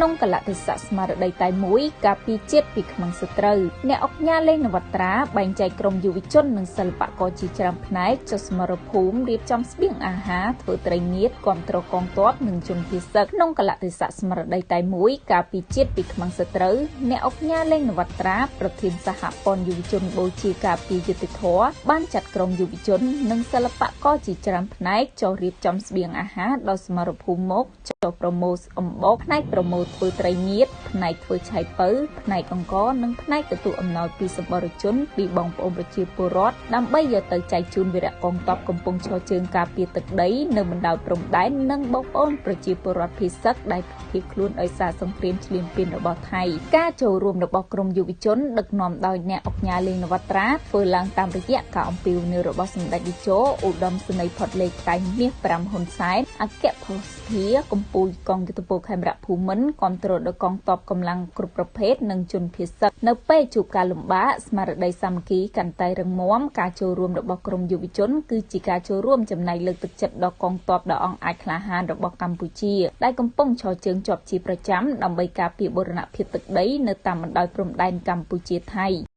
ក្នុងកលៈទេសៈស្មារតីតែមួយការពារជាតិពីខ្មាំងសត្រូវអ្នកអុកញ៉ាលេងនវត្រាបែងចែកក្រុមយុវជននិងសិល្បករជាច្រើនផ្នែកចុះសមរភូមិរៀបចំស្បៀងអាហារធ្វើត្រីងៀតគាំទ្រកងទ័ពនិងជនភៀសសឹកក្នុងកលៈទេសៈស្មារតីតែមួយការពារជាតិពីខ្មាំងសត្រូវអ្នកអុកញ៉ាលេងនវត្រាប្រធានសហព័ន្ធយុវជនបូជាការពារយុត្តិធម៌បានចាត់ក្រុមយុវជននិងសិល្បករជាច្រើនផ្នែកចុះរៀបចំស្បៀងអាហារដល់សមរភូមិមកចុះប្រមូលអំបោផ្នែកប្រមូលធ្វើត្រីងៀតផ្នែកធ្វើឆៃពៅផ្នែកអង្ករនិងផ្នែកទទួលអំណោយពីសម្បរជនពីបងប្អូនប្រជាពលរដ្ឋដើម្បីយកទៅចែកជូនវីរៈកងទ័ពកំពុងឈរជើងការពារទឹកដីនៅបណ្ដោយព្រំដែននិងបងប្អូនប្រជាពលរដ្ឋភៀសសឹកដែលភៀសខ្លួនដោយសារសង្គ្រាមឈ្លានពានរបស់ថៃការចូលរួមរបស់ក្រុមយុវជនដឹកនាំដោយអ្នកអុកញ៉ាលេងនវត្រាធ្វើឡើងតាមរយៈការអំពាវនាវរបស់សម្ដេចតេជោឧត្តមសេនីយ៍ផុតលេខផ្កាយមាស5ហ៊ុនសែនអគ្គភស្តុភារកម្ពុជាកងយុទ្ធពលខេមរៈភូមិន្ទគាំទ្រដល់កងទ័ពកម្លាំងគ្រប់ប្រភេទនិងជនភៀសសឹកនៅពេលជួបការលំបាកស្មារតីសាមគ្គីកាន់តែរឹងមាំការចូលរួមរបស់ក្រុមយុវជនគឺជាការចូលរួមចំណែកលើកទឹកចិត្តដល់កងទ័ពដ៏អង់អាចក្លាហានរបស់កម្ពុជាដែលកំពុងឈរជើងជាប់ជាប្រចាំដើម្បីការពារបូរណភាពទឹកដីនៅតាមបណ្ដោយព្រំដែនកម្ពុជាថៃ។